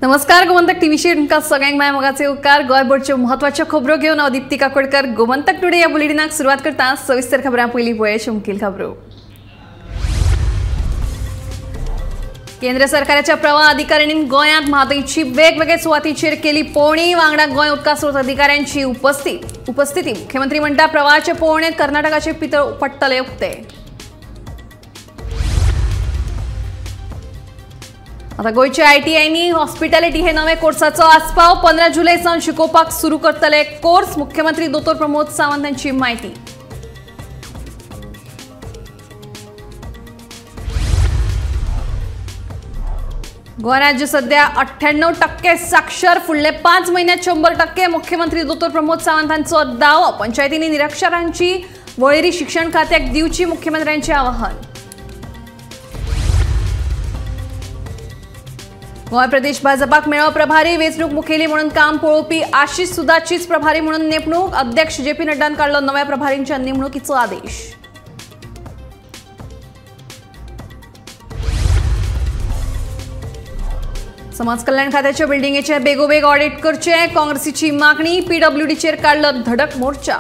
नमस्कार, गोमंतक टीव्हीचेर तुमकां सगळ्यांक माय मोगाचे उपकार। गोंयभरच्यो म्हत्वाच्यो खबरो घेवन हांव दीप्ती काकोडकर गोमंतक टुडे ह्या बुलेटिनाक सुरवात करता। सविस्तर खबरां पयलीं पळय मुखेल खबरो। केंद्र सरकाराच्या प्रवाह अधिकाऱ्यांनी गोंयांत म्हादयची वेगवेगळ्या सुवातींचेर केली पळोवणी। वांगडा गोंय उदका स्रोत अधिकाऱ्यांची उपस्थिती। मुख्यमंत्री म्हणटा प्रवाहाचे पळोवणेंत कर्नाटकाचे पितळ पडटले उक्ते। आता गोंयच्या आयटीआयनी हॉस्पिटॅलिटी हे नवे कोर्साचो आस्पाव 15 जुलै सावन शिकोवपाक सुरू करतले कोर्स। मुख्यमंत्री दोतोर प्रमोद सावंत हांची म्हायती। गोंय राज्य सध्या 98% साक्षर, फुडले 5 म्हयन्यात 100%। मुख्यमंत्री दोतोर प्रमोद सावंत हांचो दावो। पंचायतींनी निरक्षरांची वळेरी शिक्षण खात्याक दिवची, मुख्यमंत्र्यांचे आवाहन। गोंय प्रदेश भाजपाक मेळ्ळो प्रभारी। वेंचणूक मुखेली म्हणून काम पळोवपी आशिष सुदाचीच प्रभारी म्हणून नेमणूक। अध्यक्ष जे पी नड्डान काडलो नव्या प्रभारींच्या नेमणुकीचो आदेश। समाज कल्याण खात्याच्या बिल्डिंगेचे बेगोबेग ऑडिट करचे, काँग्रेसीची मागणी। पीडब्ल्यूडीचेर काडलो धडक मोर्चा।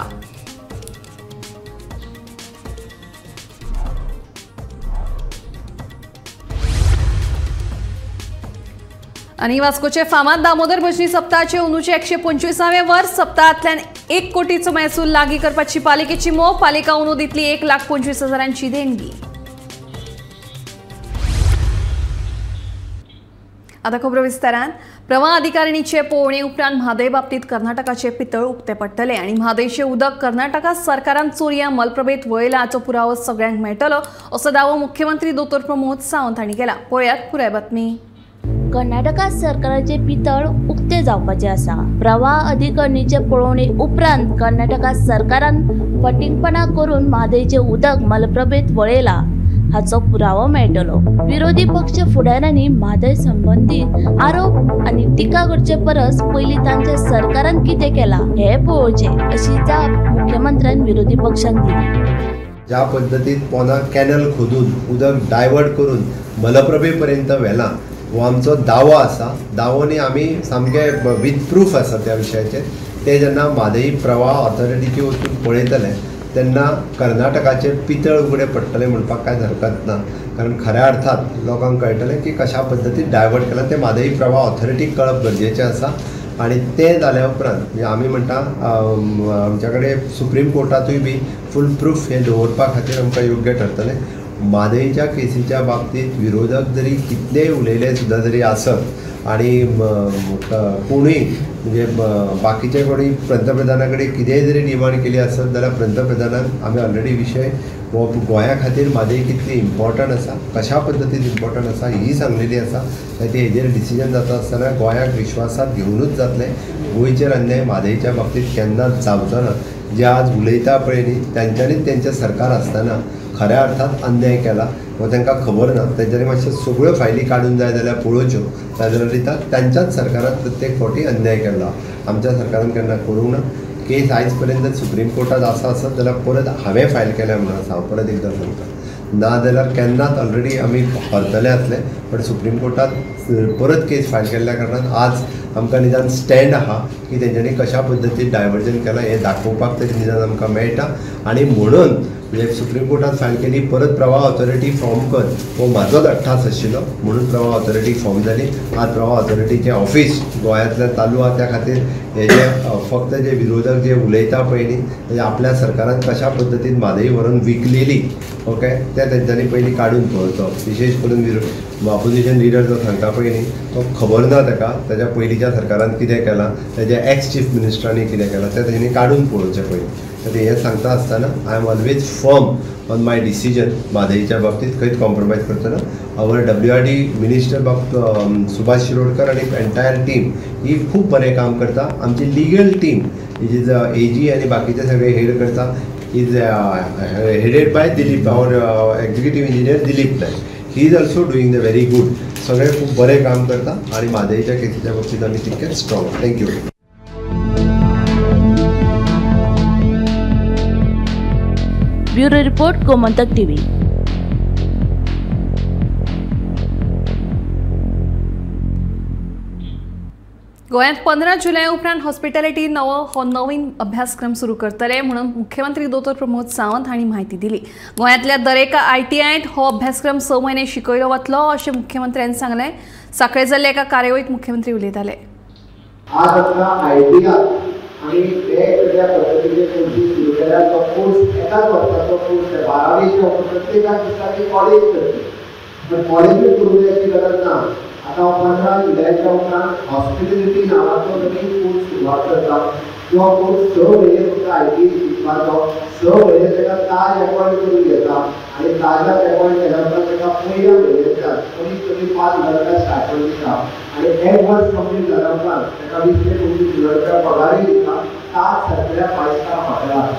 आनी वास्कोचे फामाद दामोदर भजनी सप्ताहाचे अंदूचे 125वें वर्स। सप्ताहांतल्यान 1 कोटीचो महसूल लागीं करपाची पालिकेची मोख। पालिका अंदू दितली 1,25,000 देणगी। आता खबरो विस्तारान। प्रवाह अधिकारिणीचे पळोवणे उपरांत म्हादय बाबतीत कर्नाटकाचे पितळ उक्ते पडटले आनी म्हादयचें उदक कर्नाटका सरकारान चोरयां मलप्रभेत वळयलां हाचो पुरावो सगळ्यांक मेळटलो असो दावो मुख्यमंत्री दोतोर प्रमोद सावंत हांणी केला। पळयात पुराय बातमी। कर्नाटका सरकाराचे पितळ उक्ते जावपाचे आसा। प्रवाह अधिकारणीचे पळोवणी उपरांत कर्नाटका सरकारान फटींगपणा करून म्हादयचें उदक मलप्रभेत वळयलां हाचो पुरावो मेळटलो। विरोधी पक्ष फुडाऱ्यांनी म्हादय संबंदीत आरोप आनी टिका करचे परस पयलीं तांच्या सरकारान कितें केलां हें पळोवचें अशी जाप मुख्यमंत्र्यान विरोधी पक्षांक दिली। ज्या पद्दतीन पोना कॅनल खोदून उदक डायवर्ट करून मलप्रभेपर्यंत व्हेलां हो आमचो दावो आसा। दावो न्ही, आमी सामके विथ प्रूफ आसा त्या विशयाचेर। ते जेन्ना म्हादय प्रवाह ऑथॉरिटीचे वचून पळयतले तेन्ना कर्नाटकाचे पितळ उगडे पडटले म्हणपाक कांयच हरकत ना। कारण खऱ्या अर्थात लोकांक कळटलें की कशा पद्दतीन डायवर्ट केलां तें म्हादय प्रवाह ऑथॉरिटीक कळप गरजेचें आसा। आनी तें जाल्या उपरांत म्हणजे आमी म्हणटा आमच्या कडेन सुप्रीम कोर्टांतूय बी फूल प्रूफ हें दवरपा खातीर आमकां योग्य ठरतलें। म्हादयच्या केसीच्या बाबतींत विरोधक जरी कितलेय उलयले सुद्दां जरी आसत आनी कोणूय म्हणजे बाकीचे कोणी पंतप्रधाना कडेन कितेंय जरी डिमांड केली आसत जाल्यार पंतप्रधानान आमी ऑलरेडी विशय हो गोंया खातीर म्हादय कितली इम्पॉर्टंट आसा, कशा पद्दतीन इम्पॉर्टंट आसा ही सांगलेली आसा। ते हेजेर डिसिजन जाता आसतना गोंयाक विश्वासात घेवनूच जातलें। गोंयचेर अन्याय म्हादयच्या बाबतींत केन्नाच जावचो ना। जे आज उलयता पळय न्ही तेंच्यांनीच तेंचें सरकार आसतना खऱ्या अर्थात अन्याय केला हो तांकां खबर ना। तेंच्यांनी मातशें सगळ्यो फायली काडून जाय जाल्यार पळोवच्यो, जाल्यार दिता तांच्याच सरकारान प्रत्येक फावटी अन्याय केला। आमच्या सरकारान केन्ना करूंक ना। केस आयज पर्यंत सुप्रीम कोर्टात आसा आसत जाल्यार परत हांवें फायल केल्या म्हणून आसा, हांव परत एकदां सांगता। ना जाल्यार केन्नाच ऑलरेडी आमी हरतले आसले, पण सुप्रीम कोर्टात परत केस फायल केल्ल्या कारणान आज आमकां निदान स्टँड आहा की तेंच्यांनी कशा पद्दतीन डायवर्जन केलां हें दाखोवपाक तरी निदान आमकां मेळटा। आनी म्हणून म्हणजे सुप्रीम कोर्टात फायल केली, परत प्रवाह ऑथॉरिटी फॉर्म कर हो म्हाजोच अट्टास आशिल्लो म्हणून प्रवाह ऑथॉरिटी फॉर्म जाली। आज प्रवाह ऑथॉरिटीचें ऑफिस गोंयांतल्यान चालू आहा। त्या खातीर हे जे फक्त जे विरोधक जे उलयता पळय न्ही ते आपल्या सरकारान कशा पद्दतीन म्हादय व्हरून विकलेली ओके ते तेंच्यांनी पयलीं काडून पळोवचो। विशेश करून ऑपोजिशन लिडर जो सांगता पळय न्ही तो खबर ना ताका ताच्या पयलींच्या सरकारान कितें केलां, ताच्या एक्स चीफ मिनिस्टरांनी कितें केलां तें तेणी काडून पळोवचें पयलीं। तर हें सांगता आसतना I am always firm on my decision. म्हादयच्या बाबतींत खंयच कॉम्प्रोमायज करचो ना। आवर WRD minister बाब सुभाष शिरोडकर आनी एंटायर टीम ही खूब बरें काम करता। आमची लिगल टीम is AG आनी बाकीचे सगळे हेड करता is headed by Dilip, our executive engineer Dilip Naik. He is also doing the very good. सगळे खूब बरें काम करता आनी म्हादयच्या केसीच्या बाबतींत आमी तितकेच strong. Thank you. Bureau report, Gomantak TV. गोंयांत 15 जुलय उपरांत हॉस्पिटॅलिटी नवो हो नवीन अभ्यासक्रम सुरू करतले म्हणून मुख्यमंत्री दोतोर प्रमोद सावंत हांणी म्हायती दिली. गोंयांतल्या दरेका आयटीआयंत हो अभ्यासक्रम 6 म्हयने शिकयलो वतलो अशें मुख्यमंत्र्यान सांगलें. साखळे जाल्ल्या एका कार्यावळींत मुख्यमंत्री उलयताले. आज आमकां आयटीआय आनी वेगवेगळ्या पद्दतीचे कोर्सीस सुरू केल्यार तो कोर्स एकाच वर्साचो कोर्स 12वीच्या प्रत्येकाक दिसता की कॉलेज करची, पण कॉलेजूय करूंक जाय अशी गरज ना. आतां 15 जुलयाच्या उपरांत हॉस्पिटॅलिटी नांवाचो नवीन कोर्स सुरवात करता. तो कोर्स 6 म्हयने फक्त IT शिकपाचो, 6 म्हयने ताका ताज एपॉयंट करून घेता आनी ताजाक एपॉयंट केल्या उपरांत ताका पयल्या म्हयन्याच्यान कमीत कमी 5,000 रुपया स्टायपंड दिता आनी एक वर्स कंप्लीट जाल्या उपरांत ताका 20 ते 25 हजार रुपया पगारूय दिता ताज सारकेल्या 5 स्टार हॉटेलार.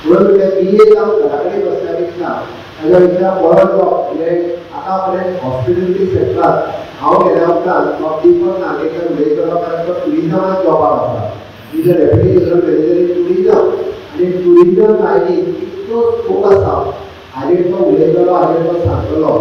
म्हणून ते BA जावन घरा कडेन बसल्या पेक्षा ताज्या पेक्षा बरो जॉब म्हणजे आतां पर्यंत हॉस्पिटॅलिटी सेक्टरांत हांव गेल्या उपरांत दीपक नागेकर उलयतलो, कारण तो ट्युरिजमांत जॉबाक आसा. Is a deputy general manager in tourism आनी ट्युरिजम लायनीन कितलो स्कोप आसा हाजेर तो उलयतलो, हाजेर तो सांगतलो.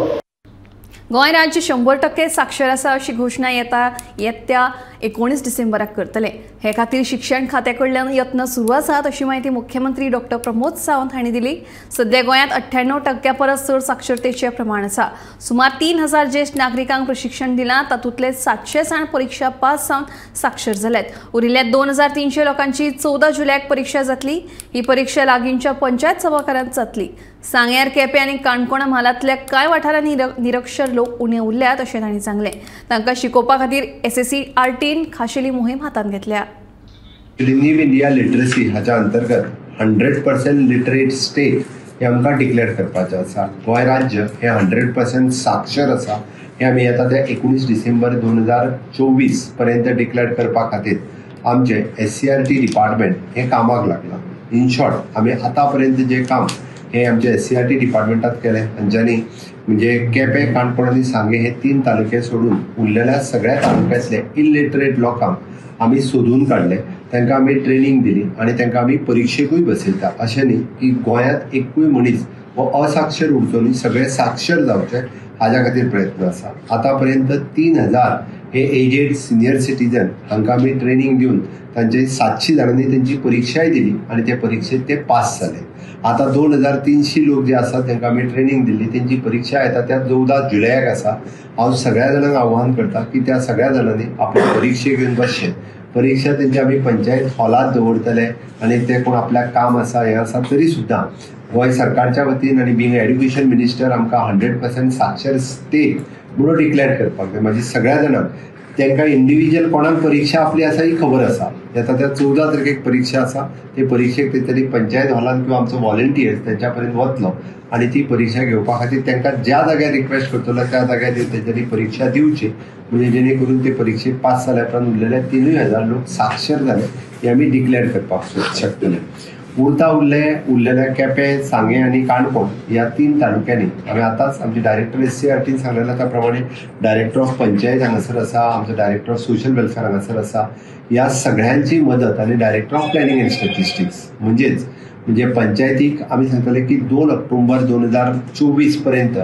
गोंय राज्य 100% साक्षर आसा अशी घोशणा येत्या 19 डिसेंबराक करतले. हे खातीर शिक्षण खात्या कडल्यान यत्न सुरू आसात अशी म्हायती मुख्यमंत्री डॉक्टर प्रमोद सावंत हांणी दिली. सध्या गोंयांत 98% परस चड साक्षरतेचें प्रमाण आसा. सुमार 3000 ज्येश्ठ नागरिकांक प्रशिक्षण दिलां, तातूंतले 700 जाण परिक्षा पास जावन साक्षर जाल्यात. उरिल्ल्या 2300 लोकांची 14 जुलयाक परिक्षा जातली. ही परिक्षा लागींच्या पंचायत सभाघरांत जातली. सांग्यार, केपें आनी काणकोण म्हालांतल्या कांय वाठारांनी निरक्षर लोक उणे उरल्यात अशें तांणी सांगलें. तांकां शिकोवपा खातीर SSCRTन खाशेली मोहीम हातांत घेतल्या. न्यू इंडिया लिटरसी हाच्या अंतर्गत 100% लिटरेट स्टेट हे आमकां डिक्लेअर करपाचें आसा. गोंय राज्य हें 100% साक्षर आसा हें आमी येता त्या 19 डिसेंबर 2024 पर्यंत डिक्लेअर करपा खातीर आमचें SCRT department हें कामाक लागलां. इन शॉर्ट आमी आतां पर्यंत जें काम हें आमच्या SCRT डिपार्टमेंटात केलें तांच्यांनी म्हणजे केपें, काणकोण आनी सांगें हे 3 तालुके सोडून उरलेल्या सगळ्या तालुक्यांतले इलिटरेट लोकांक आमी सोदून काडले, तांकां आमी ट्रेनींग दिली आनी तांकां आमी परिक्षेकूय बसयता. अशें न्ही की गोंयांत एकूय मनीस हो असाक्षर उरचो न्ही, सगळे साक्षर जावचे हाज्या खातीर प्रयत्न आसा. आतां पर्यंत 3000 हे एजेड सिनियर सिटीजन हांकां आमी ट्रेनींग दिवन तांचे 700 जाणांनी तेंची परिक्षाय दिली आनी ते परिक्षेत ते पास जाले. आतां 2300 लोक जे आसात तांकां आमी ट्रेनींग दिल्ली, तेंची परिक्षा येता त्या 14 जुलयाक आसा. हांव सगळ्या जाणांक आव्हान करता की त्या सगळ्या जाणांनी आपल्या परिक्षेक येवन बसचें. परिक्षा तेंची आमी पंचायत हॉलांत दवरतले आनी ते कोण आपल्याक काम आसा हें आसा तरी सुद्दां गोंय सरकारच्या वतीन आनी बींग एड्युकेशन मिनिस्टर आमकां 100% साक्षर स्टेट म्हणून डिक्लेअर करपाक जाय. मागीर सगळ्या जाणांक तांकां इंडिविज्युअल कोणाक परिक्षा आपली आसा ही खबर आसा. येता त्या 14 तारखेक परिक्षा आसा, ते परिक्षेक तेंच्यांनी पंचायत हॉलान किंवा आमचो वॉलंटियर्स तेंच्या पर्यंत वतलो आनी ती परिक्षा घेवपा खातीर तांकां ज्या जाग्यार रिक्वेस्ट करतलो त्या जाग्यार तेंच्यांनी परिक्षा दिवची, म्हणजे जेणे करून ते परिक्षेक पास जाल्या उपरांत उरलेले 3000 लोक साक्षर जाले हे आमी डिक्लेअर करपाक शकतले. उरता उरलेल्या केपें, सांगें आनी काणकोण ह्या 3 तालुक्यांनी हांवें आतांच आमचे डायरेक्टर SCRTन सांगलेलें त्या प्रमाणे डायरेक्टर ऑफ पंचायत हांगासर आसा, आमचो डायरेक्टर ऑफ सोशल वेलफेअर हांगासर आसा, ह्या सगळ्यांची मदत आनी director of planning and statistics म्हणजेच म्हणजे पंचायतीक आमी सांगतले की 2 ऑक्टोबर 2024 पर्यंत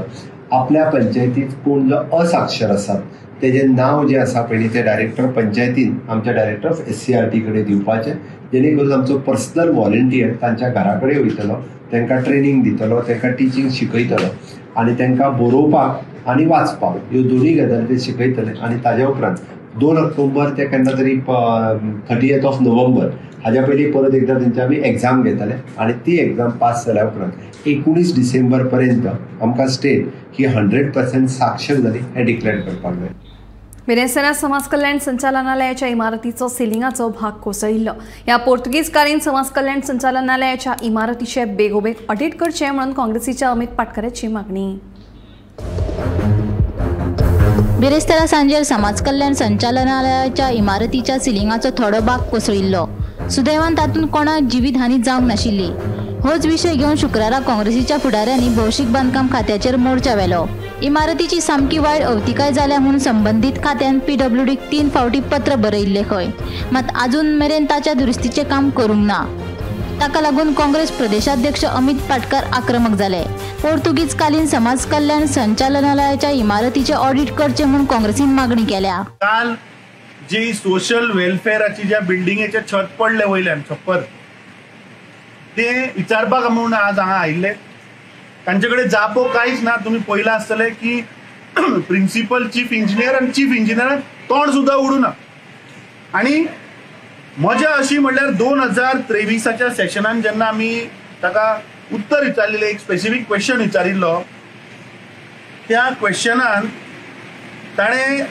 आपल्या पंचायतीत कोण जो असाक्षर आसात तेजें नांव जें आसा पयलीं तें डायरेक्टर पंचायतीन आमच्या डायरेक्टर ऑफ SCRT कडेन दिवपाचें, जेणे करून आमचो पर्सनल वॉलंटियर तांच्या घरा कडेन वयतलो, तांकां ट्रेनींग दितलो, तांकां टिचींग शिकयतलो आनी तांकां बरोवपाक आनी वाचपाक ह्यो दोनूय गजाली ते शिकयतले. आनी ताज्या उपरांत 2 ऑक्टोबर ते केन्ना तरी 30th of November हाज्या पयलीं परत एकदां तेंची आमी एग्जाम घेतले आनी ती एग्जाम पास जाल्या उपरांत 19 डिसेंबर पर्यंत आमकां स्टेट ही 100% साक्षर जाली हें डिक्लेअर करपाक जाय. बिरेस्तारा समाज कल्याण संचालनालयाच्या इमारतीचो सिलिंगाचो भाग कोसळिल्लो. ह्या पोर्तुगीजकालीन समाज कल्याण संचालनालयाच्या इमारतीचे बेगोबेग ऑडिट करचें म्हणून काँग्रेसीच्या अमित पाटकराची मागणी. बिरेस्तारा सांजेर समाज कल्याण संचालनालयाच्या इमारतीच्या सिलिंगाचो थोडो भाग कोसळिल्लो. सुदैवान तातूंत कोणाक जिवीत हानी जावंक नाशिल्ली. होच विशय घेवन शुक्रारा काँग्रेसीच्या फुडाऱ्यांनी भौशीक बांदकाम खात्याचेर मोर्चा व्हेलो. इमारतीची सामकी वायट अवतिकाय जाल्या म्हूण संबंदीत खात्यान PWDक 3 फावटी पत्र बरयिल्लें खंय, मात आजून मेरेन ताच्या दुरुस्तीचें काम करूंक ना. ताका लागून काँग्रेस प्रदेशाध्यक्ष अमित पाटकर आक्रमक जाले. पोर्तुगीजकालीन समाज कल्याण संचालनालयाच्या इमारतीचें ऑडिट करचें म्हूण काँग्रेसीन मागणी केल्या. काल जी सोशल वेलफेअराची ज्या बिल्डिंगेचें छत पडलें वयल्यान छप्पर ते विचारपाक म्हणून आज हांगा आयिल्ले. तांचे कडेन जापो कांयच ना. तुमी पळयलां आसतलें की प्रिन्सिपल चीफ इंजिनियर आनी चीफ इंजिनियरान तोंड सुद्दां उडूना. आनी मजा अशी म्हणल्यार 2023 सेशनान जेन्ना आमी ताका उत्तर विचारलेलें, एक स्पेसिफीक क्वेश्चन विचारिल्लो, त्या क्वेश्चनान ताणें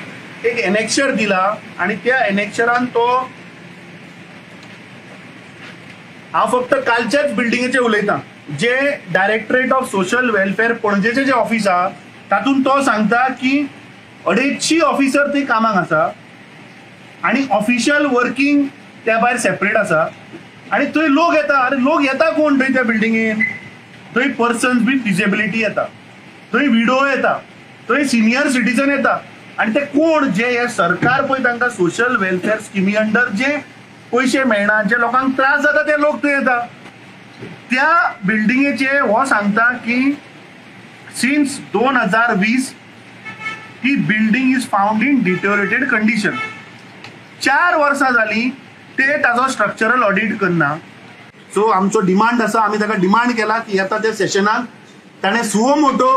एक एनेक्शर दिला आनी त्या एनेक्शरान तो हांव फक्त कालच्याच बिल्डिंगेचें उलयतां, जे डायरेक्टरेट ऑफ सोशल वेलफेअर पणजेचें जें ऑफीस आहा तातूंत तो सांगता की 250 ऑफिसर थंय कामाक आसा आनी ऑफिशियल वर्किंग त्या भायर सेपरेट आसा आनी थंय लोक येता. आनी लोक येता कोण थंय त्या बिल्डिंगेन? थंय पर्सन्स विथ डिसेबिलिटी येता, थंय विडो येता, थंय सिनियर सिटीजन येता. आनी ते कोण जे हे सरकार पळय तांकां सोशल वेलफेअर स्किमी अंडर जे पयशे मेळना, जे लोकांक त्रास जाता ते लोक थंय येता. त्या बिल्डिंगेचे हो सांगता की since 2020 he building is found in deteriorated condition. 4 वर्सां जालीं ते ताजो स्ट्रक्चरल ऑडिट करना. सो आमचो डिमांड आसा, आमी ताका डिमांड केला की येता त्या सेशनाक ताणें सुओ मोटो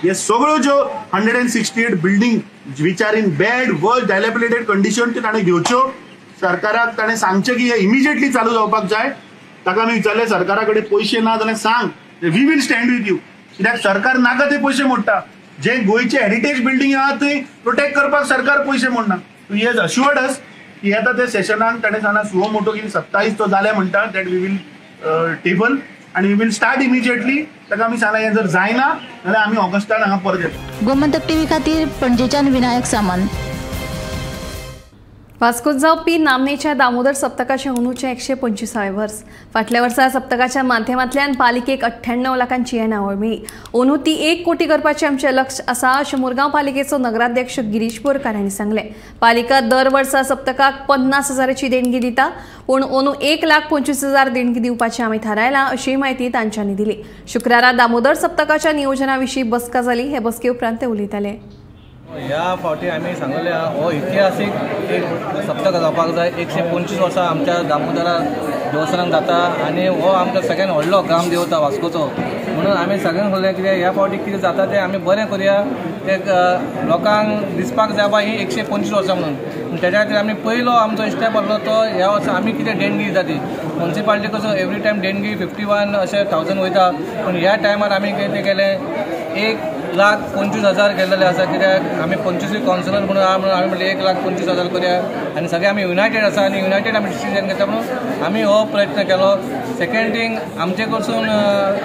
हे सगळ्यो ज्यो 168 building which are in bad worse dilapidated condition त्यो ताणें घेवच्यो. सरकाराक ताणें सांगचें की हे इमिजिएटली चालू जावपाक जाय. ताका आमी विचारलें सरकारा कडेन पयशे ना जाल्यार सांग, we will stand with you. कित्याक सरकार नाका ते पयशे मोडटा. जे गोंयचे हेरिटेज बिल्डींग आहा थंय प्रोटेक्ट करपाक सरकार पयशे मोडना. ही हॅज अश्युअर्ड अस की येता त्या सेशनाक ताणें सांगला सुओ मोटो की 27 तो जाले म्हणटा that we will table आनी we will start immediately. ताका आमी सांगला हें जर जायना जाल्यार आमी ऑगस्टान हांगा परत येतले. गोमंतक टीव्ही खातीर पणजेच्यान विनायक सामंत. वास्कोत जावपी नामनेच्या दामोदर सप्तकाचें अंदूचें 125वें वर्स. फाटल्या वर्सा सप्तकाच्या माध्यमांतल्यान पालिकेक 98 लाखांची येणावळ मेळ्ळी. अंदू ती 1 कोटी करपाचें आमचें लक्ष आसा अशें मुरगांव पालिकेचो नगराध्यक्ष गिरीश बोरकार हांणी सांगलें. पालिका दर वर्सा सप्तकाक 50,000ची देणगी दिता, पूण अंदू 1,25,000 देणगी दिवपाचें आमी थारायलां अशी म्हायती तांच्यांनी दिली. शुक्रारा दामोदर सप्तकाच्या नियोजना विशीं बसका जाली. हे बसके उपरांत ते उलयताले. ह्या फावटी आमी सांगलें हो इतिहासीक एक सप्तक जावपाक जाय. 125 वर्सां आमच्या दामोदरा देवस्थानाक जाता आनी हो आमकां सगळ्यान व्हडलो ग्राम देवता वास्कोचो, म्हणून आमी सगळ्यांक सांगलें कितें ह्या फावटी कितें जाता तें आमी बरें करुया, ते लोकांक दिसपाक जाय बाबा ही 125 वर्सां म्हणून. तेज्या खातीर आमी पयलो आमचो स्टेप आसलो तो ह्या वर्सा आमी कितें देणगी दिता ती मुन्सिपालिटी कसो एवरी टायम देणगी 51 अशें 1000 वयता, पूण ह्या टायमार आमी कितें केलें 1,25,000 केल्लेले आसा. कित्याक आमी 25 कावन्सिलर म्हणून आहा म्हणून आमी म्हणलें 1,25,000 करुया आनी सगळे आमी युनायटेड आसा आनी युनायटेड आमी डिसिजन घेता म्हणून आमी हो प्रयत्न केलो. सेकेंड थींग आमचे कडसून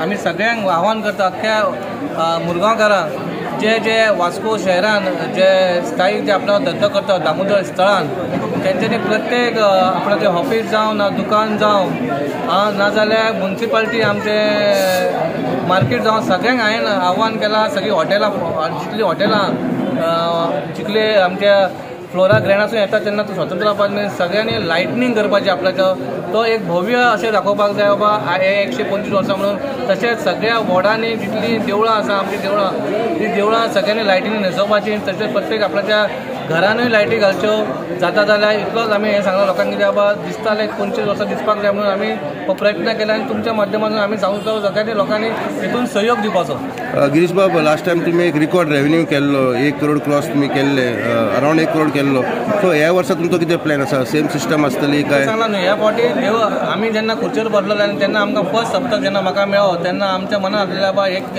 आमी सगळ्यांक आव्हान करता अख्ख्या मुरगांवकारांक जे जे वास्को शहरान जे स्थायीक जे आपलो धंदो करता दामोदर स्थळान तेंच्यांनी प्रत्येक आपणाचें ऑफीस जावं ना दुकान जावं नाजाल्यार मुन्सिपालिटी आमचे मार्केट जावं सगळ्यांक हांवें आव्हान केलां. सगळीं हॉटेलां जितलीं हॉटेलां जितले आमच्या फ्लोरा ग्रँडासून येता तेन्ना तो स्वतंत्र जावपाक सगळ्यांनी लायटनींग करपाची आपल्याचो तो एक भव्य अशें दाखोवपाक जाय बाबा हे 125 वर्सां म्हणून. तशेंच सगळ्या वॉर्डांनी जितलीं देवळां आसा आमचीं देवळां ती देवळां सगळ्यांनी लायटींनी न्हेसोवपाची, तशेंच प्रत्येक आपल्याच्या घरानूय लायटी घालच्यो जाता जाल्यार इतलोच आमी हें सांगलां लोकांक कितें बाबा दिसतालें 25 वर्सां दिसपाक जाय म्हणून आमी हो प्रयत्न केला आनी तुमच्या माध्यमांतून आमी सांगूंक सोदता सगळ्यांनी लोकांनी हितून सहयोग दिवपाचो. गिरीश बाब, लास्ट टायम तुमी एक रिकॉर्ड रेवेन्यू केल्लो, 1 करोड क्रॉस तुमी केल्ले, अरावंड 1 करोड केल्लो. सो ह्या वर्सा तुमचो कितें प्लॅन आसा? सेम सिस्टम आसतली काय? सांगला न्हू, ह्या फावटी देव आमी जेन्ना खुर्चेर बसलेले आनी तेन्ना आमकां फर्स्ट सप्तक जेन्ना म्हाका मेळ्ळो तेन्ना आमच्या मनान आसलें बाबा एक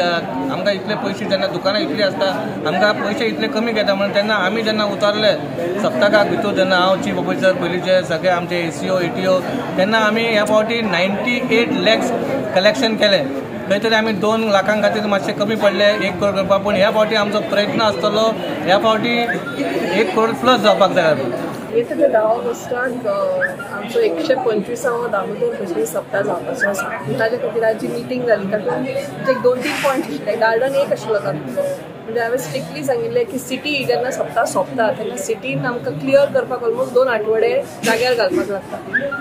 आमकां इतले पयशे जेन्ना दुकानां इतलीं आसता आमकां पयशे इतले कमी घेता म्हणून तेन्ना आमी जेन्ना उतारले सप्तकाक भितर जेन्ना हांव चीफ ऑफिसर पयलींचे सगळे आमचे ACO ATO तेन्ना आमी ह्या फावटी 98 लॅक्स कलेक्शन केलें. खंय तरी आमी 2 लाखां खातीर मातशें कमी पडले 1 करोड करपाक, पूण ह्या फावटी आमचो प्रयत्न आसतलो ह्या फावटी 1 करोड प्लस जावपाक जाय. येता ते 10 ऑगस्टाक आमचो 125वो दामोदर भजनी सप्ताह जावपाचो आसा. ताजे खातीर आज जी मिटींग जाली तातूंत एक 2-3 पॉयंट आशिल्ले. गार्डन एक आशिल्लो तातूंतलो म्हणजे हांवें स्ट्रिक्टली सांगिल्लें की सिटी जेन्ना सप्ता सोंपता तेन्ना सिटीन आमकां क्लियर करपाक ऑलमोस्ट 2 आठवडे जाग्यार घालपाक लागता.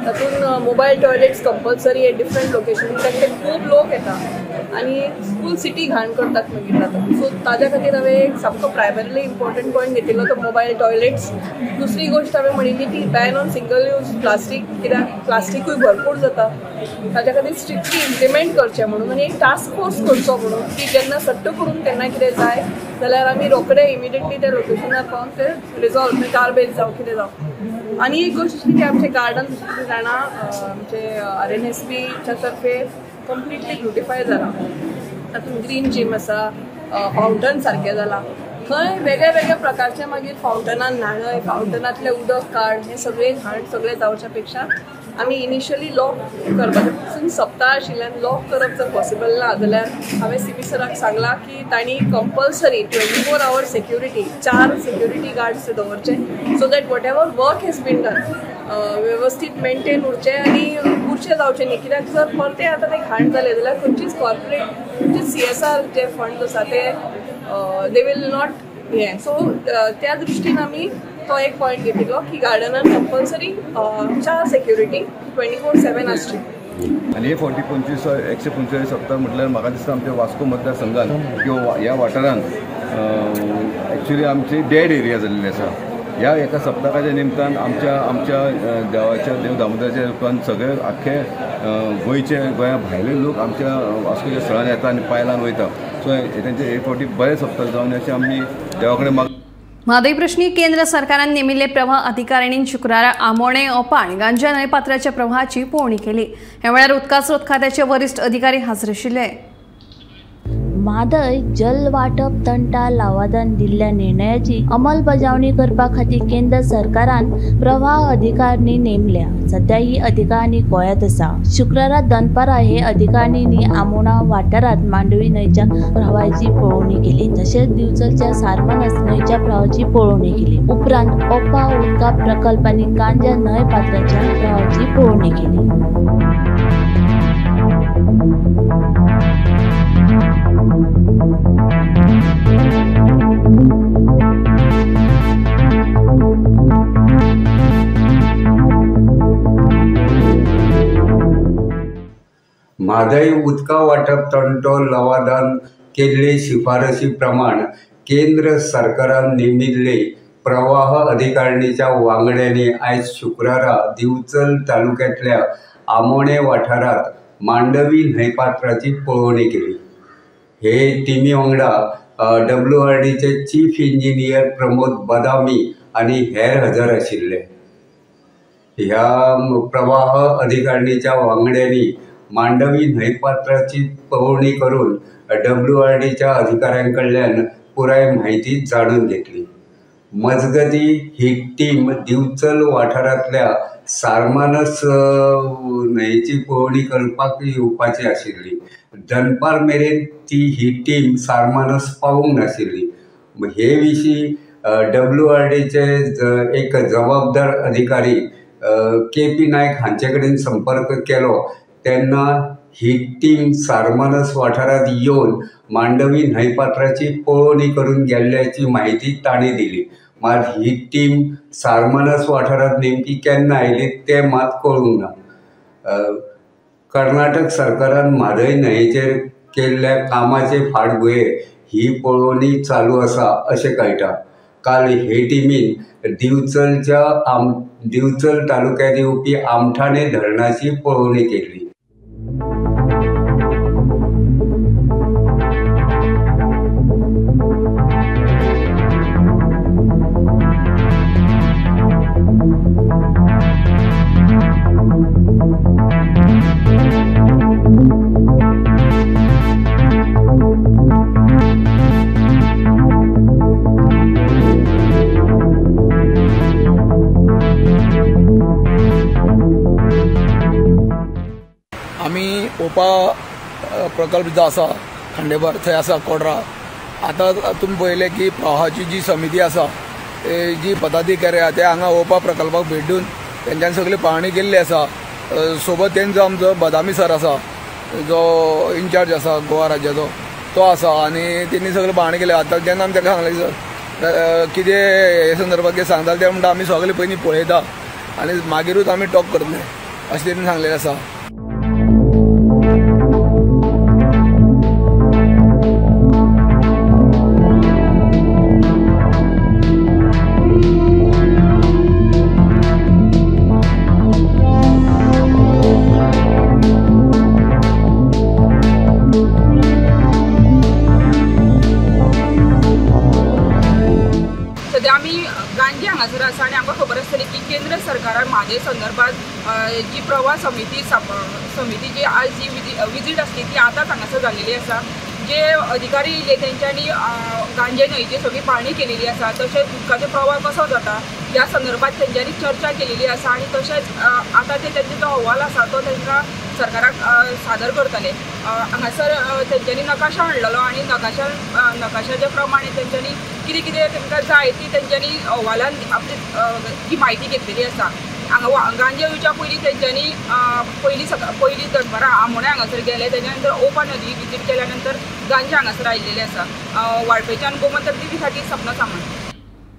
तातूंत mobile toilets compulsory at different location, कित्याक ते खूब लोक येता आनी फूल सिटी घाण करतात मागीर तातूंत. सो ताज्या खातीर हांवें एक सामको प्रायमरीली इम्पॉर्टंट पॉयंट घेतिल्लो तो मोबायल टॉयलेट्स. दुसरी गोश्ट हांवें म्हणिल्ली ती ban on single use plastic, कित्याक प्लास्टिकूय भरपूर जाता, ताज्या खातीर स्ट्रिक्टली इम्प्लिमेंट करचें म्हणून आनी एक टास्क फोर्स करचो म्हणून की जेन्ना सट्ट करून केन्ना कितें जाय जाल्यार आमी रोखडे इमिडिएटली त्या लोकेशनार पावन ते रिजॉल्व, गार्बेज जावं कितें जावं. आनी एक गोश्ट अशी की आमचें गार्डन जाणा आमचे RNSBच्या तर्फे कंप्लिटली ब्युटिफाय जाला. तातूंत ग्रीन जीम आसा, फावंटन सारकें जालां, थंय वेगळे वेगळे प्रकारचे मागीर फावंटनान न्हाणय, फावंटनांतलें उदक काड, हें सगळें घाण सगळें जावच्या पेक्षा आमी इनिशियली लॉक करपाचें. सिन्स सप्ता आशिल्ल्यान लॉक करप जर पॉसिबल ना जाल्यार हांवें सीपी सराक सांगलां की तांणी compulsory 24 our security, 4 security guards दवरचे, so that whatever work has been done वेवस्थीत मेंटेन उरचें आनी उरचें जावचें न्ही. कित्याक जर परतें आतां तें घाण जालें जाल्यार खंयचीच कॉर्पोरेट, खंयचीच CSR जे फंड आसा ते they will not हें. सो त्या दृश्टीन आमी तो एक पॉयंट घेतिल्लो की गार्डनान कंपल्सरी 4 सेक्युरिटी 24/7 आसची. आनी हे फावटी 125 सप्तक म्हटल्यार म्हाका दिसता आमच्या वास्को मतदारसंघान किंवा ह्या वाठारान एक्चुली आमची डेड एरिया जाल्ली आसा. ह्या एका सप्तकाच्या निमतान आमच्या आमच्या देवाच्या देव दामोदराच्या रुपान सगळे आख्खे गोंयचे गोंया भायले लोक आमच्या वास्कोच्या स्थळान येता आनी पायलान वयता. सो तेंचे हे फावटी बरें सप्तक जावन अशें आमी देवा कडेन माग. म्हादय प्रश्नी केंद्र सरकारान नेमिल्ले प्रवाह अधिकाऱ्यांनी शुक्रारा आमोणे, ओपा आनी गांजा न्हंयपात्राच्या प्रवाहाची पळोवणी केली. ह्या वेळार उदका स्रोत खात्याचे वरिश्ठ अधिकारी हाजीर आशिल्ले. म्हादय जल वाटप तंटा लवादान दिल्ल्या निर्णयाची अंमलबजावणी करपा खातीर केंद्र सरकारान प्रवाह अधिकारिणी नेमल्या. सध्या ही अधिकारिणी गोंयांत आसा. शुक्रारा दनपारा हे अधिकारिणींनी आमोणा वाठारांत मांडवी न्हंयच्या प्रवाहाची पळोवणी केली, तशेंच दिवचलच्या सारमानस न्हंयच्या प्रवाहाची पळोवणी केली. उपरांत ओपा उदका प्रकल्प आनी गांजा न्हंय पात्राच्या प्रवाहाची पळोवणी केली. म्हादय उदका वाटप तंटो लवादान केल्ले शिफारशी प्रमाण केंद्र सरकारान नेमिल्ले प्रवाह अधिकारिणीच्या वांगड्यांनी आयज शुक्रारा दिवचल तालुक्यांतल्या आमोणे वाठारांत मांडवी न्हंयपात्राची पळोवणी केली. हे टिमी वांगडा WRDचे चीफ इंजिनियर प्रमोद बदामी आनी हेर हजर आशिल्ले. ह्या प्रवाह अधिकारिणीच्या वांगड्यांनी मांडवी न्हंयपात्राची पळोवणी करून WRDच्या अधिकाऱ्यां कडल्यान पुराय म्हायती जाणून घेतली. मजगती ही टीम दिवचल वाठारांतल्या सारमानस न्हंयेची पळोवणी करपाक येवपाची आशिल्ली. दनपार मेरेन ती ही टीम सारमानस पावूंक नाशिल्ली. हे विशीं WRDचे एक जबाबदार अधिकारी KP Naik हांचे कडेन संपर्क केलो तेन्ना ही टीम सारमानस वाठारांत येवन मांडवी न्हंयपात्राची पळोवणी करून गेल्ल्याची म्हायती तांणी दिली. मात ही टीम सारमानस वाठारांत नेमकी केन्ना आयली तें मात कळूंक ना. कर्नाटक सरकारान म्हादय न्हंयेचेर केल्ल्या कामाचे फाटभुंयेर ही पळोवणी चालू आसा अशें कळटा. काल हे टिमीन दिवचल तालुक्यांत येवपी आमठाणे धरणाची पळोवणी केली. ओपा प्रकल्प जो आसा खांडेपार थंय आसा कोडरा. आतां तुमी पळयलें की प्रवाहाची जी समिती आसा जी पदाधिकारी आसा ते हांगा ओपा प्रकल्पाक भेट दिवन तेंच्यांनी सगळी पाहणी केल्ली आसा. सोबत तेंचो आमचो बदामी सर आसा जो इन्चार्ज आसा गोवा राज्याचो, तो आसा आनी तेणी सगळें पाहणी केलें. आतां जेन्ना आमी ताका सांगलें सर कितें हे संदर्भात कितें सांगता ते म्हणटा आमी सगळें पयलीं पळयता आनी मागीरूच आमी टॉक करतले अशें तेणी सांगलेलें आसा. गांजे हांगासर आसा आनी आमकां खबर आसतली की केंद्र सरकारान म्हादय संदर्भात जी प्रवाह समिती समिती जी आज जी विजीट आसली ती आतांच हांगासर जाल्लेली आसा. जे अधिकारी येयले तेंच्यांनी गांजे न्हंयची सगळी पाहणी केलेली आसा, तशेंच उदकाचो प्रवाह कसो जाता ह्या संदर्भात तेंच्यांनी चर्चा केलेली आसा आनी तशेंच आतां ते तेंचो जो अहवाल आसा तो तेंकां सरकाराक सादर करतले. हांगासर तेंच्यांनी नकाशा हाडलेलो आनी नकाशाच्या प्रमाणे तेंच्यांनी कितें कितें तेंकां जाय ती तेंच्यांनी अहवालान आपली जी म्हायती घेतलेली आसा. हांगा गांजे येवच्या पयलीं तेंच्यांनी पयलीं दनपारां आमोण्या हांगासर गेले, तेच्या नंतर ओपा नदी विजीट केल्या नंतर गांजे हांगासर आयिल्लेले आसा. वाळपेच्यान गोमंतक टीव्ही खातीर सपना सामंत.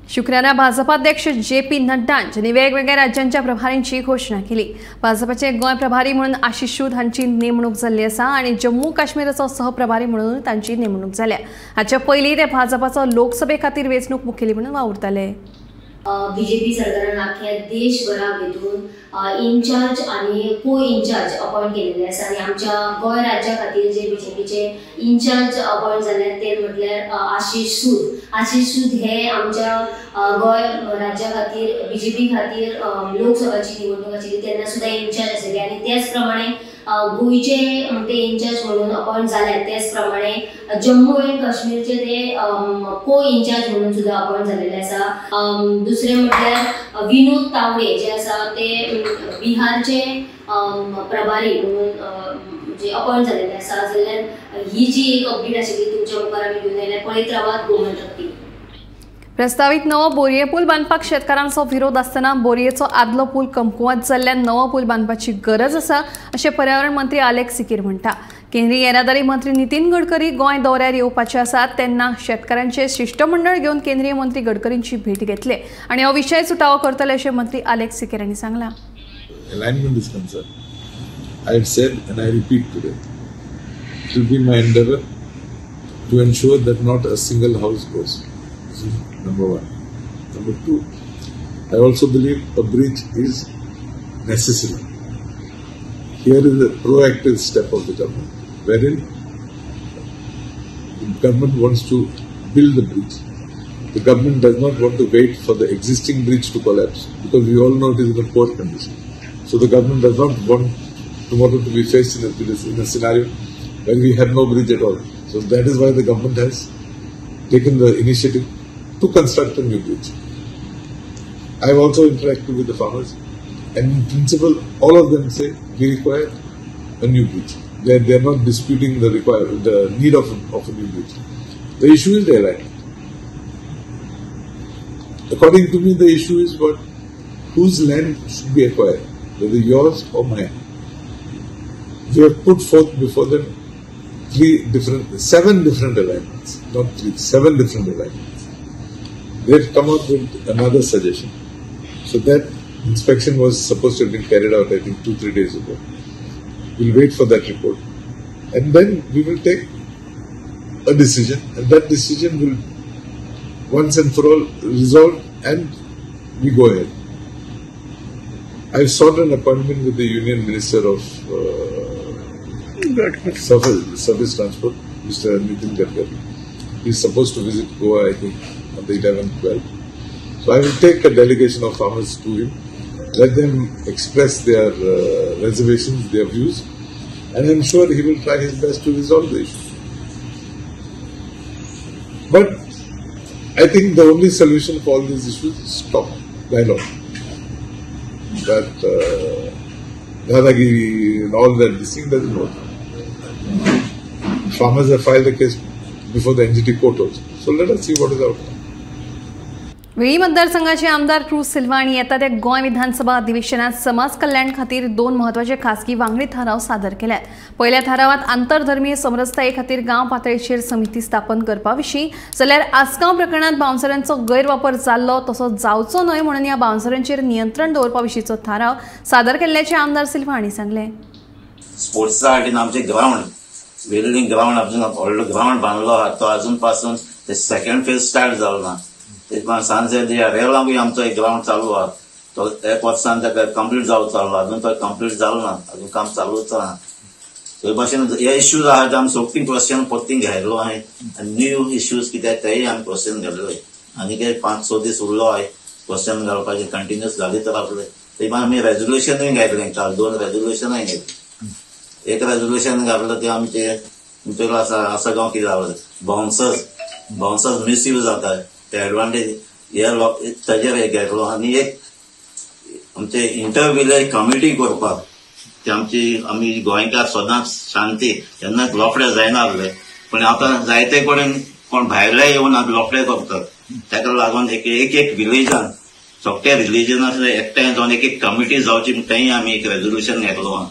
शुक्रारा भाजपाध्यक्ष जे पी नड्डा हांणी वेगवेगळ्या राज्यांच्या प्रभारींची घोशणा केली. भाजपाचे गोंय प्रभारी म्हणून आशिष सूद हांची नेमणूक जाल्ली आसा आनी जम्मू काश्मीराचो सहप्रभारी म्हणून तांची नेमणूक जाल्या. हाचे पयलीं ते भाजपाचो लोकसभे खातीर वेंचणूक मुखेली म्हणून वावुरताले. बीजेपी सरकारान आख्या देशभरा भितून इनचार्ज आनी को इनचार्ज अपॉयंट केलेले आसा आनी आमच्या गोंय राज्या खातीर जे बीजेपीचे इनचार्ज अपॉयंट जाले ते म्हटल्यार आशिष सूद. आशिष सूद हे आमच्या गोंय राज्या खातीर बीजेपी खातीर लोकसभाची निवडणूक आशिल्ली तेन्ना सुद्दां इनचार्ज आशिल्ले आनी त्याच प्रमाणे गोंयचे ते इनचार्ज म्हणून अपॉयंट जाल्यात. त्याच प्रमाणे जम्मू एंड काश्मीरचे ते को इनचार्ज म्हणून सुद्दां अपॉयंट जाल्लेले आसा. दुसरे म्हटल्यार विनोद तावडे जे आसा ते बिहारचे प्रभारी म्हणून जे अपॉयंट जाल्लेले आसा. जाल्यार ही जी एक अपडेट आशिल्ली तुमच्या मुखार आमी घेवन आयल्या. पळयत रावात गोमंतक टीव्ही. प्रस्तावीत नवो बोरये पूल बांदपाक शेतकारांचो विरोध आसतना बोरयेचो आदलो पूल कमकुवत जाल्ल्यान नवो पूल बांदपाची गरज आसा अशें पर्यावरण मंत्री आलेक्स सिकीर म्हणटा. केंद्रीय येरादारी मंत्री नितीन गडकरी गोंय दौऱ्यार येवपाचे आसात तेन्ना शेतकारांचे शिश्टमंडळ घेवन केंद्रीय मंत्री गडकरींची भेट घेतले आनी हो विशय सुटावो करतले अशें मंत्री आलेक्स सिकीर हांणी सांगलां. Alignment is concerned, I have said and I repeat today, it will be my endeavor to ensure that not a single house goes. This is number one. Number two, I also believe a bridge is necessary. Here is a proactive step of the government, wherein the government wants to build the bridge. The government does not want to wait for the existing bridge to collapse, because we all know it is in a poor condition. So the government does not want tomorrow to be faced in a scenario when we have no bridge at all. So that is why the government has taken the initiative to construct a new bridge. I have also interacted with the farmers, and in principle, all of them say we require a new bridge. They are not disputing the need of a new bridge. The issue is the alignment. According to me, the issue is what whose land should be acquired, whether yours or mine. We have put forth before them seven different alignments, not three, seven different alignments. They have come up with another suggestion. So that inspection was supposed to have been carried out, I think, 2-3 days ago. We'll wait for that report. And then we will take a decision, and that decision will once and for all resolve, and we go ahead. I've sought an appointment with the Union Minister of Surface Transport, Mr. Nitin Gadkari. He's supposed to visit Goa, I think, on the 11th, 12th. So I will take a delegation of farmers to him, let them express their reservations, their views, and I'm sure he will try his best to resolve the issue. But I think the only solution for all these issues is talk, dialogue. That Dadagiri and all that, this thing doesn't work. Farmers have filed a case before the NGT court also. So let us see what is outcome. वेळी मतदारसंघाचे आमदार cruise Silva हांणी येता त्या गोंय विधानसभा अधिवेशनात समाज कल्याण खातीर 2 म्हत्वाचे खासगी वांगडी थाराव सादर केल्यात. पयल्या थारावात आंतरधर्मीय समरसताये खातीर गांव पातळेचेर समिती स्थापन करपा विशीं, जाल्यार आसगांव प्रकरणांत बाउन्सरांचो गैरवापर जाल्लो तसो जावचो न्हय म्हणून ह्या बाउन्सरांचेर नियंत्रण दवरपा विशींचो थाराव सादर केल्ल्याचें आमदार सिल्वा हांणी सांगलें. स्पोर्ट्सा हाडीन आमचें ग्रावंड वेल्लिंग ग्रावंड अजून व्हडलो ग्रावंड बांदलो आहा तो अजून पासून ते सेकंड फेज स्टार्ट जालो ना. सांजे रेवलांकूय आमचो एक ग्रावंड चालू आहा तो एक वर्सान ताका कंप्लीट जावचो चालू अजून तो कंप्लीट जालो ना, अजून काम चालूच आहा. थंय भाशेन हे इश्यूज आहा ते आमी सोगतीं क्वेश्चन परतीं घेतलो आहाय आनी न्यू इश्यूज कितें तेय आमी क्वेश्चन घातले. आनी कितें 5-6 दीस उरलो आहाय क्वेश्चन घालपाचें कंटिन्युअस घालीत रावले. थंय आमी रेजोल्युशनूय घेतलें, काल 2 रेजोल्युशनाय घेतलीं. एक रेजोल्युशन घातलं ते आमचे आसा आसगांव कितें जालें बाउन्सर्स मिसयूज जाता ते एडवांटेज हे लोक ताजेर एक घेतलो. आनी एक आमचे इंटर विलेज कमिटी करपाक ते आमची आमी गोंयकार सदांच शांती केन्नाच लफडे जायना आसले, पूण आतां जायते कडेन कोण भायले येवन आतां लफडे करतात. ताका लागून एक एक विलेजान सगळे रिलिजनाचे एकठांय जावन एक एक कमिटी जावची तेंय आमी एक रेजोल्युशन घेतलो.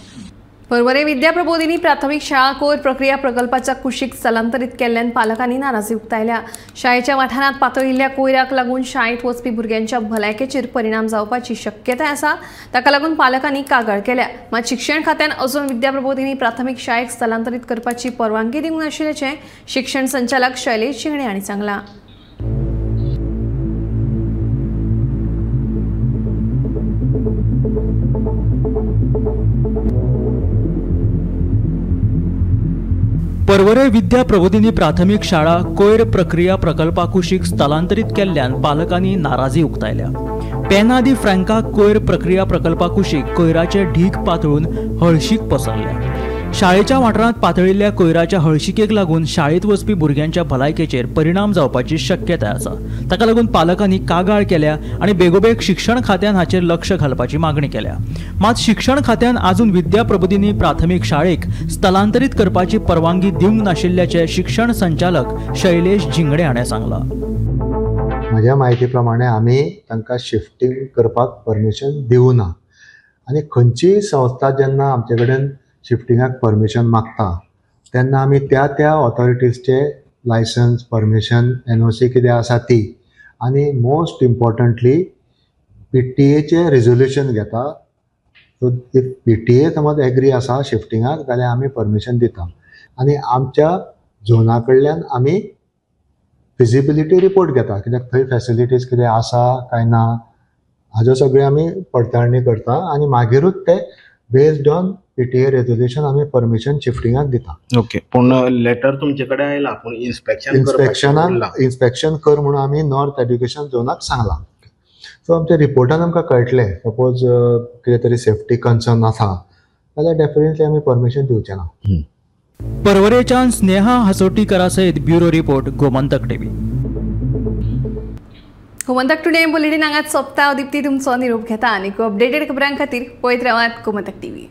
पर्वरे विद्या प्रबोधिनी प्राथमिक शाळा कोयर प्रक्रिया प्रकल्पाच्या कुशीक स्थलांतरीत केल्ल्यान पालकांनी नाराजी उक्तायल्या. शाळेच्या वाठारांत पातळिल्ल्या कोयराक लागून शाळेंत वचपी भुरग्यांच्या भलायकेचेर परिणाम जावपाची शक्यताय आसा. ताका लागून पालकांनी कागाळ केल्या. मात शिक्षण खात्यान अजून विद्या प्रबोधिनी प्राथमिक शाळेक स्थलांतरीत करपाची परवानगी दिवंक नाशिल्ल्याचें शिक्षण संचालक शैलेश शिंगणे हांणी सांगलां. पर्वरे विद्या प्रबोधिनी प्राथमिक शाळा कोयर प्रक्रिया प्रकल्पा कुशीक स्थलांतरीत केल्ल्यान पालकांनी नाराजी उक्तायल्या. पेना दी फ्रँका कोयर प्रक्रिया प्रकल्पा कुशीक कोयराचे ढीग पातळून हळशीक पसरल्या. शाळेच्या वाठारांत पातळिल्ल्या कोयराच्या हळशिकेक लागून शाळेंत वचपी भुरग्यांच्या भलायकेचेर परिणाम जावपाची शक्यताय आसा. ताका लागून पालकांनी कागाळ केल्या आनी बेगोबेग शिक्षण खात्यान हाचेर लक्ष घालपाची मागणी केल्या. मात शिक्षण खात्यान अजून विद्या प्रबोधिनी प्राथमिक शाळेक स्थलांतरीत करपाची परवानगी दिवंक नाशिल्ल्याचें शिक्षण संचालक शैलेश झिंगडे हाणें सांगलां. म्हज्या म्हायती प्रमाणे आमी तांकां शिफ्टींग करपाक परमिशन दिवना आनी खंयचीय संस्था जेन्ना आमचे कडेन शिफ्टिंगाक परमिशन मागता तेन्ना आमी त्या त्या ऑथॉरिटीजचे लायसन्स, परमिशन, NOC कितें आसा ती आनी मोस्ट इम्पॉर्टंटली PTA resolution घेता. सो if PTA समज एग्री आसा शिफ्टिंगाक जाल्यार आमी परमिशन दिता आनी आमच्या झोना कडल्यान आमी फिजिबिलिटी रिपोर्ट घेता, कित्याक थंय फॅसिलिटीज कितें आसा काय ना हाजो सगळें आमी पडताळणी करता आनी मागीरूच ते बेस्ड ऑन PTA resolution आमी परमिशन शिफ्टिंगाक दिता. ओके, पूण लेटर तुमचे कडेन आयला पूण इन्स्पेक्शन इन्स्पेक्शनाक इन्स्पेक्शन कर म्हणून आमी नॉर्थ एड्युकेशन झोनाक सांगलां. सो आमच्या रिपोर्टान आमकां कळटलें सपोज कितें तरी सेफ्टी कन्सर्न आसा जाल्यार डेफिनेटली आमी परमिशन दिवचे ना. पर्वरेच्यान स्नेहा हसोटीकरा सयत bureau report, Gomantak TV. Gomantak today bulletin हांगाच सोंपता. दीप्ती तुमचो निरोप घेता आनी अपडेटेड खबरां खातीर पळयत रावात गोमंतक टीव्ही.